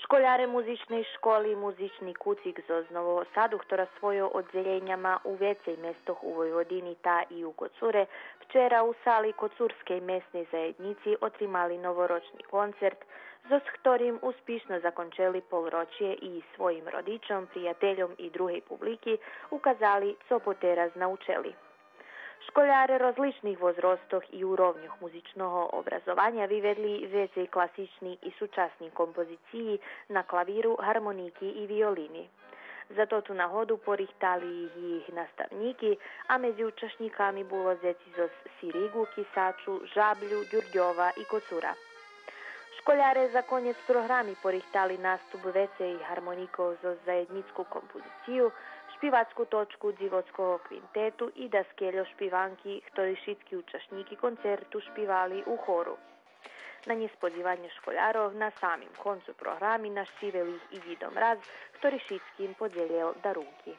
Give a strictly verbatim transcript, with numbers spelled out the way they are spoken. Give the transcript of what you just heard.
Школяре музичней школи Музични куцик зоз Нового Саду, хтора свойо оддзелєня ма у вецей местох у Войводини, та и у Коцуре, вчера у сали коцурскей месней заєднїци отримали новорочни концерт, зоз хторим успишно закончели полрочє и своїм родичом, приятельом и другей публики указали цо потераз научели. Школяре розличних возростох и уровньох музичного образованя виведли вецей класични и сучасни композициї на клавиру, гармоники и виолини. За тоту нагоду порихтали их наставнїки, а медзи учашнїками було дзеци зоз Сиригу, Кисачу, Жаблю, Дюрдьова и Коцура. Школяре за конєц програми порихтали наступ вецей гармонїкох зоз заєднїцку композицию, шпивацку точку дзивоцкого квинтету и даскельо шпиванки, хтори шицки учашнїки концерту шпивали у хору. На нєсподзиванє школярох на самим концу програми нащивел их и Дїдо Мраз, хтори шицким подзелєл дарунки.